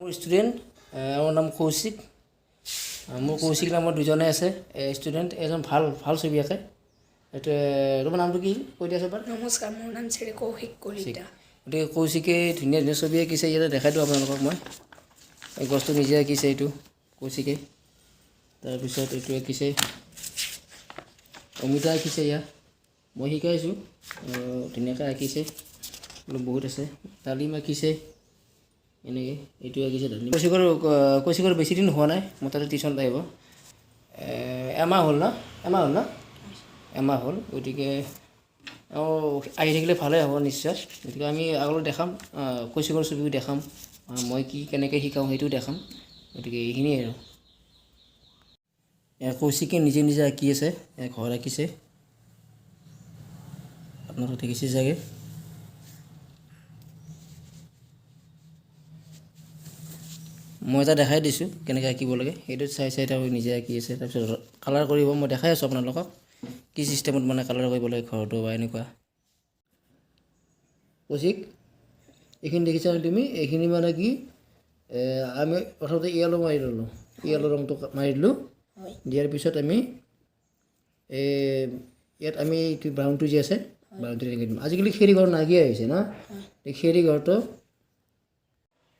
মোৰ ষ্টুডেণ্ট, মোৰ নাম কৌশিক। মোৰ কৌশিক নামৰ দুজনে আছে ষ্টুডেণ্ট। এজন ভাল ভাল ছবি আঁকে। এইটো তোমাৰ নামটো কি কৈ দিয়াচোন এবাৰ। নমস্কাৰ, মোৰ নাম শ্ৰী কৌশিক কলিতা। গতিকে কৌশিকে ধুনীয়া ধুনীয়া ছবি আঁকিছে। ইয়াতে দেখাই দিওঁ আপোনালোকক মই। এই গছটো নিজে আঁকিছে এইটো কৌশিকে। তাৰপিছত এইটো আঁকিছে, অমিতা আঁকিছে। ইয়াত মই শিকাইছোঁ, ধুনীয়াকৈ আঁকিছে। বোলো বহুত আছে। ডালিম আঁকিছে এনেকৈ, এইটো আঁকিছে ডালিম। কৌশিকৰ বেছি দিন হোৱা নাই মোৰ তাতে টিউশ্যনত আহিব। এমাহ হ'ল ন? এমাহ হ'ল ন? এমাহ হ'ল। গতিকে আহি থাকিলে ভালেই হ'ব নিশ্চয়। গতিকে আমি আগলৈ দেখাম, কৌশিকৰ ছবিও দেখাম, মই কি কেনেকৈ শিকাওঁ সেইটোও দেখাম। গতিকে এইখিনিয়ে আৰু। কৌশিকে নিজে নিজে আঁকি আছে, ঘৰ আঁকিছে, আপোনালোকে দেখিছে চাগে। মই এটা দেখাই দিছোঁ কেনেকৈ আঁকিব লাগে, সেইটোত চাই চাই তেওঁ নিজে আঁকি আছে। তাৰপিছত কালাৰ কৰিব, মই দেখাই আছোঁ আপোনালোকক কি চিষ্টেমত মানে কালাৰ কৰিব লাগে ঘৰটো বা এনেকুৱা। কৌশিক, এইখিনি দেখিছা নে তুমি? এইখিনি মানে কি, আমি প্ৰথমতে য়েলো মাৰি ল'লোঁ, য়েলো ৰংটো মাৰি দিলোঁ। হয়। দিয়াৰ পিছত আমি ইয়াত আমি এইটো ব্ৰাউনটো যে আছে, ব্ৰাউনটো এনেকৈ দিম। আজিকালি খেৰী ঘৰ নাইকিয়া হৈছে ন? এই খেৰী ঘৰটো,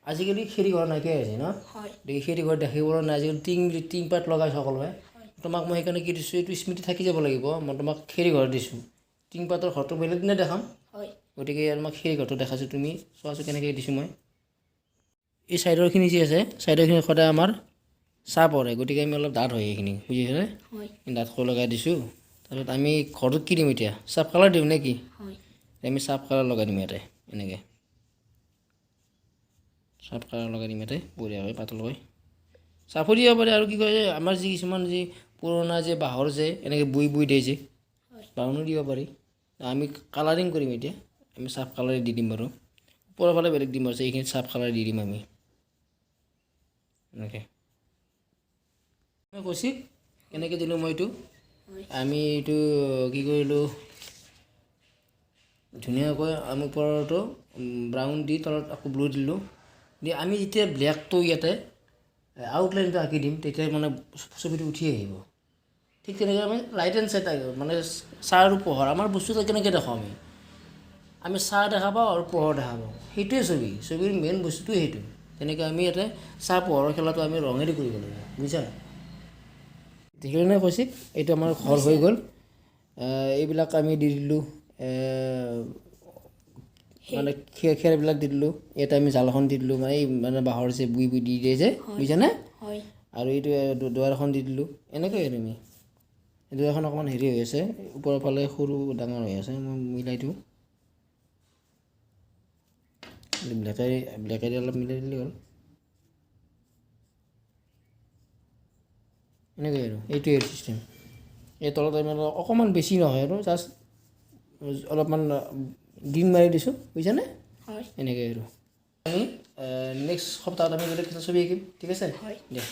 আজিকালি খেৰী ঘৰ নাইকিয়া হৈছে ন? হয়। গতিকে খেৰী ঘৰ দেখিবলৈ নাই আজিকালি। টিং টিং পাত লগাই সকলোৱে। হয়। তোমাক মই সেইকাৰণে কি দিছোঁ, এইটো স্মৃতি থাকি যাব লাগিব, মই তোমাক খেৰী ঘৰ দিছোঁ। টিং পাতৰ ঘৰটো বেলেগ দিনা দেখাম। হয়। গতিকে ইয়াত মই খেৰী ঘৰটো দেখাইছোঁ, তুমি চোৱাচোন কেনেকৈ দিছোঁ মই। এই ছাইডৰখিনি যি আছে, ছাইডৰখিনি সদায় আমাৰ চাহ পৰে, গতিকে আমি অলপ ডাঠ হয় এইখিনি, বুজিছেনে? হয়। ডাঠকৈ লগাই দিছোঁ। তাৰপিছত আমি ঘৰটোত কি দিম এতিয়া? চাফ কালাৰ দিম নে কি? হয়। আমি চাফ কালাৰ লগাই দিম ইয়াতে, এনেকৈ চাফ কালাৰ লগাই দিম ইয়াতে বঢ়িয়াকৈ পাতলকৈ চাফো দিব পাৰে। আৰু কি কয় যে আমাৰ যি কিছুমান যি পুৰণা যে বাঁহৰ যে এনেকৈ বুই বুই দিয়ে যে, হয়। বাহনো দিব পাৰি। আমি কালাৰিং কৰিম এতিয়া, আমি চাফ কালাৰে দি দিম বাৰু। ওপৰৰ ফালে বেলেগ দিম আৰু এইখিনিত চাফ কালাৰ দি দিম আমি এনেকৈ। মই কৈছি কেনেকৈ দিলোঁ মই এইটো। হয়। আমি এইটো কি কৰিলোঁ, ধুনীয়াকৈ আমি ওপৰতো ব্ৰাউন দি তলত আকৌ ব্লু দিলোঁ। দি আমি যেতিয়া ব্লেকটো ইয়াতে আউটলাইনটো আঁকি দিম, তেতিয়া মানে ছবিটো উঠি আহিব। ঠিক তেনেকৈ আমি লাইট এণ্ড শ্বেড, মানে ছাঁ আৰু পোহৰ, আমাৰ বস্তুটো কেনেকৈ দেখোঁ আমি, আমি ছাঁ দেখা পাওঁ আৰু পোহৰ দেখা পাওঁ, সেইটোৱে ছবি। ছবিৰ মেইন বস্তুটোৱে সেইটো। তেনেকৈ আমি ইয়াতে ছাঁ পোহৰৰ খেলাটো আমি ৰঙেদি কৰিব লাগিব, বুজিছা? দেখিলে নে কৌশিক? এইটো আমাৰ ঘৰ হৈ গ'ল। এইবিলাক আমি দি দিলোঁ, মানে খেৰবিলাক দি দিলোঁ। ইয়াতে আমি জালখন দি দিলোঁ, মানে এই মানে বাঁহৰ যে বুই বুই দি দিয়ে যে, বুজিছানে? হয়। আৰু এইটো দুৱাৰখন দি দিলোঁ এনেকৈ। তুমি দুৱাৰখন অকণমান হেৰি হৈ আছে, ওপৰৰ ফালে সৰু ডাঙৰ হৈ আছে, মই মিলাই দিওঁ। ব্লেকেৰে ব্লেকেৰে অলপ মিলাই দিলেই হ'ল। এনেকৈ আৰু এইটোৱে চিষ্টেম। এই তলত আমি অলপ অকণমান, বেছি নহয় আৰু, জাষ্ট অলপমান গ্ৰীণ মাৰি দিছোঁ, বুজিছানে? হয়। এনেকৈ আৰু আমি নেক্সট সপ্তাহত আমি বেলেগ এটা ছবি আঁকিম, ঠিক আছে? হয়। দিয়া।